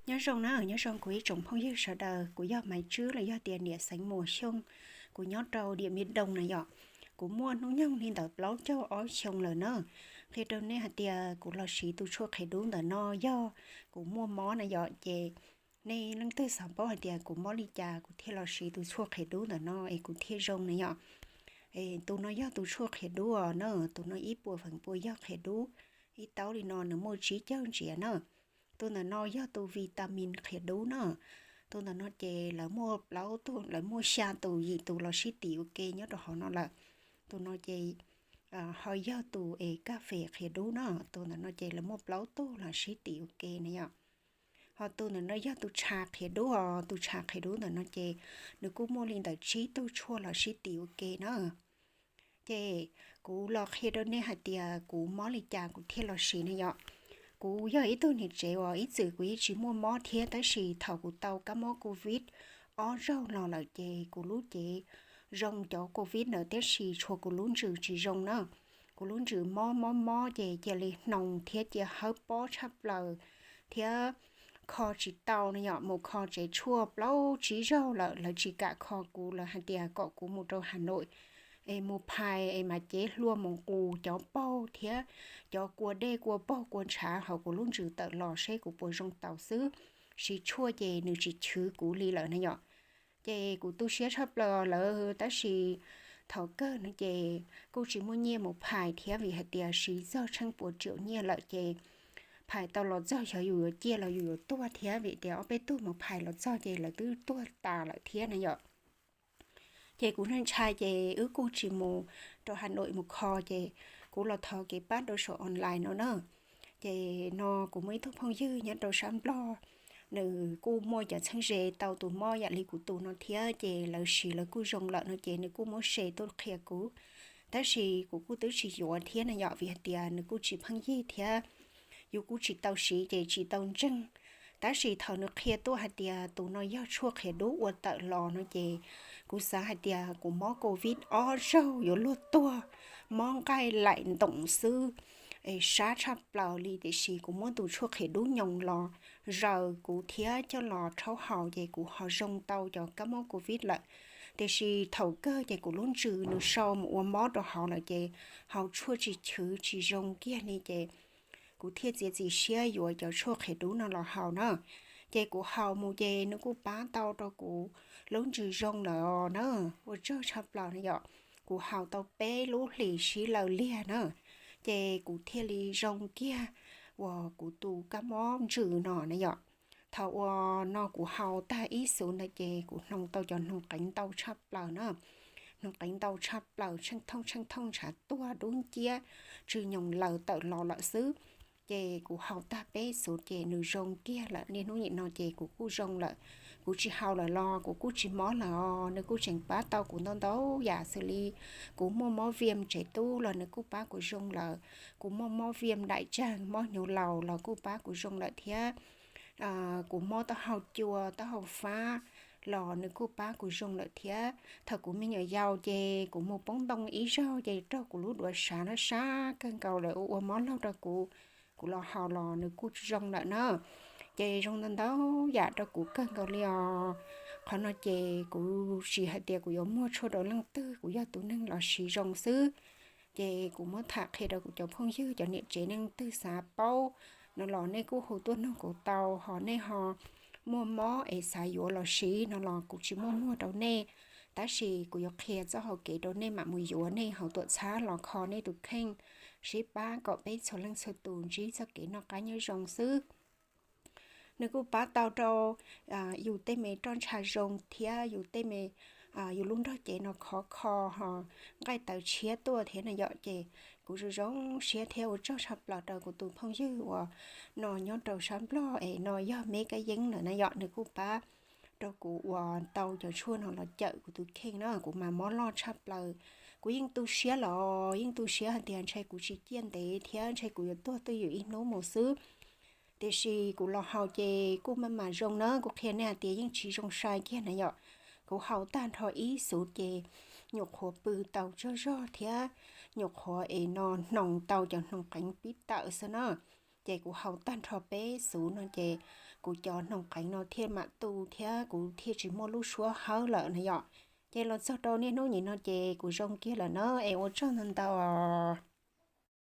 Nyob zoo na, nyob zoo kuv ib tsoom phooj ywg sawv daws, kuv yog Maiv Tswb los yog tias niam Xeev Muas Xyooj, kuv nyob rau Điện Biên Đông na yom. Kuv muaj hnub nyoog li ntawm plaub caug ob xyoo lawm na. Qhia rau nej hais tias kuv los siv tus tshuaj qhiav dub ntawm no yog kuv muaj mob na yom, ces nej leej twg xav paub hais tias kuv mob li cas kuv thiaj los siv tus tshuaj qhiav dub ntawm no es kuv thiaj zoo na yom. Tus no yog tus tshuaj qhiav dub os na, tus no ib puas feem pua yog qhiav dub, ib taub li no nws muaj tsib caug ntsiav na. Tus ntawm no yog tus vitamin qhiav dub na. Tus ntawm no ces lawv muaj plaub tus, lawv muaj xya tus yim tus los sib tim ua ke nyob rau hauv no lawm. Tus no ces ho yog tus es kas fes qhiav dub na. Tus ntawm no ces lawv muaj plaub tug los sib tim ua ke na yom. Ho tus ntawm no yog tus tsha qhiav dub os, tus tsha qhiav dub ntawm no ces nws kuj muaj li ntawm tsib tug tshuaj los sib tim ua ke na. Ces kuv los qhia rau nej hais tias kuv mob li cas kuv thiaj los siv na yom. Kuv yog ib tug niam tsev uas ib txwm kuv yeej tsis muaj mob thiab, tab sis thaum kuv tau kab mob covid ob zaug los lawm ces kuv lub cev zoo cov covid ntawd, tab sis tshuav kuv lub ntsws tsis zoo na. Kuv lub ntsws mob mob mob ces cia li hnoos thiab cia hawb pob tshaj plaws thiab kho tsis tau na yom. Mus kho tsev tshuaj plaub tsib zaug lawm lawv tsis kam kho kuv, lawv hais tias kom kuv mus rau Hà Nội es mus phais es mam cev hlua mus qus cov paug thiab cov kua dej kua paug kua ntshav hauv kuv lub ntsws tawm los seb kuv puas zoo tau xwb. Siv tshuaj ces nws tsis chwv kuv li lawm na yom. Ces kuv tu siab tshaj plaws lawv, tab sis thaum kawg no ces kuj tsis muaj nyiaj mus phais thiab, vim hais tias siv txog tsheej puas triệu nyiaj lawm ces phais tau los txog xyov yus yuav ciaj los yus yuav tuag thiab, vim tias ob peb tug mus phais los txog ces lawv twb tuag tas lawm thiab na yom. Ces kuv ntshai ntshai ces wb kuj tsis mus rau Hà Nội mus kho, ces kuv los thov kev pab rau saum online no na. Ces no kuv muaj ib tug phooj ywg nyob rau sab Nplog, nws kuj muaj cov txheeb ze tau tus mob yam li kuv tus no thiab, ces lawv siv lawv kuj zoo lawm no ces nws kuj muab share tuaj qhia kuv. Tab sis kuv kuj twb tsis yuav thiab na yom, vim hais tias nws kuj tsis pheej yig thiab, yus kuj tsis tau siv ces tsis tau ntseeg. Tab sis thaum nws qhia tuaj hais tias tus no yog tshuaj qhiav dub ua tawm los no ces kuv xav hais tias kuv mob covid ob zaug yuav luag tuag, mob nqaij laim ntoos xwb, es sab tshaj plaws li, tiam sis kuv muab tus tshuaj qhiav dub nyoos los zaws kuv thiab coj los rhaub haus ces kuv ho zoo tau cov kab mob covid lawm. Tiam sis thaum kawg ces kuv lub ntsws nws sau mus ua mob rau hauv lawm ces haus tshuaj tsis chwv tsis zoo kiag li ces kuv thiaj txiav txim siab yuav cov tshuaj qhiav dub no los haus na. Ces kuv haus mus ces nws kuj pab tau rau kuv lub ntsws zoo lawm na, ua tsaug tshaj plaws na yom. Kuv haus tau peb lub hlis sib law liag na, ces kuv thiaj li zoo kiag uas kuv tus kab mob ntsws no na yom. Thaum uas no kuv haus tag ib xuv ntawd ces kuv hnoos tau cov hnoos qeev ntau tshaj plaws na, hnoos qeev ntau tshaj plaws, tsheej thooj tsheej thooj ntshav tuag dub nciab, tsw nyoos laws tawm los lawm xwb. Ces kuv haus tag peb xuv ces nws zoo kiag lawm, niaj hnub nim no ces kuv kuj zoo lawm. Kuv tsis haus lawm los kuv kuj tsis mob lawm os, nws kuj tseem pab tau kuv ntau ntau yam xws li kuv muaj mob viêm tsev tub los nws kuj pab kuv zoo lawm, kuv muaj mob viêm đại tràng, mob hnyuv laus los kuj pab kuv zoo lawm thiab. Kuv mob taub hau cua taub hau fab los nws kuj pab kuv zoo lawm thiab. Thaum kuv me nyuam yaus ces kuv mus poob ntoo ib zaug ces raug kuv lub duav sav no sab kawg nkaus lawm, ua ua mob laug rau kuv, kuv los haus los nws kuj zoo lawm na. Ces zoo ntau ntau yam rau kuv kawg nkaus li os. Qhov no ces kuv tsis hais tias kuv yuav muag tshuaj rau leej twg, kuv yog tus neeg los siv zoo xwb. Ces kuv muab tham qhia rau kuv cov phooj ywg cov niam tsev, nej leej twg xav paub no los nej kuj hu tuaj nug kuv tau, ho nej ho muaj mob es xav yuav los siv no los kuv tsis muaj muag rau nej, tab sis kuv yuav qhia txoj hau kev rau nej mam mus yuav, nej haus tuam txhab los kho nej tus kheej, sib pab kom peb txhua leej txhua tus ntsib txoj kev noj qab nyob zoo xwb. Nws kuj pab tau rau yus tej me roj ntsha zoo thiab yus tej me, yus lub nrog cev no khov kho ho nqaij tawv tshiab tuaj thiab na yom. Ces kuv zoo zoo siab thiab ua tsaug tshaj plaws rau kuv tus phooj ywg uas no nyob rau sab Nplog es no yog Meb Kab Yeeb lawm na yom. Nws kuj pab rau kuv uas tau cov tshuaj no los cawm kuv tus kheej na, kuv mas mob loj tshaj plaws. Kuv yeej tu siab los yeej tu siab hais tias ntshe kuv tsis ciaj ntev thiab ntshe kuv yuav tuag twj ywm ib hnub mus xwb. Tiam sis kuv los haus ces kuj maj mam zoo na, kuv qhia nej hais tias yeej tsis zoo sai kiag na yom. Kuv haus tag nrho ib xuv ces nyuam qhuav pw tau tsaug zog thiab nyuam qhuav es no hnoos tau cov hnoos qeev pib tawm xwb na. Ces kuv haus tag nrho peb xuv no ces kuv cov noog qeev no thiaj mam tu thiab kuv thiaj tsis muaj lub suab hawb lawm na yom. Ces los txog rau niaj hnub nim no ces kuv zoo kiag lawm na, es ua tsaug ntau ntau.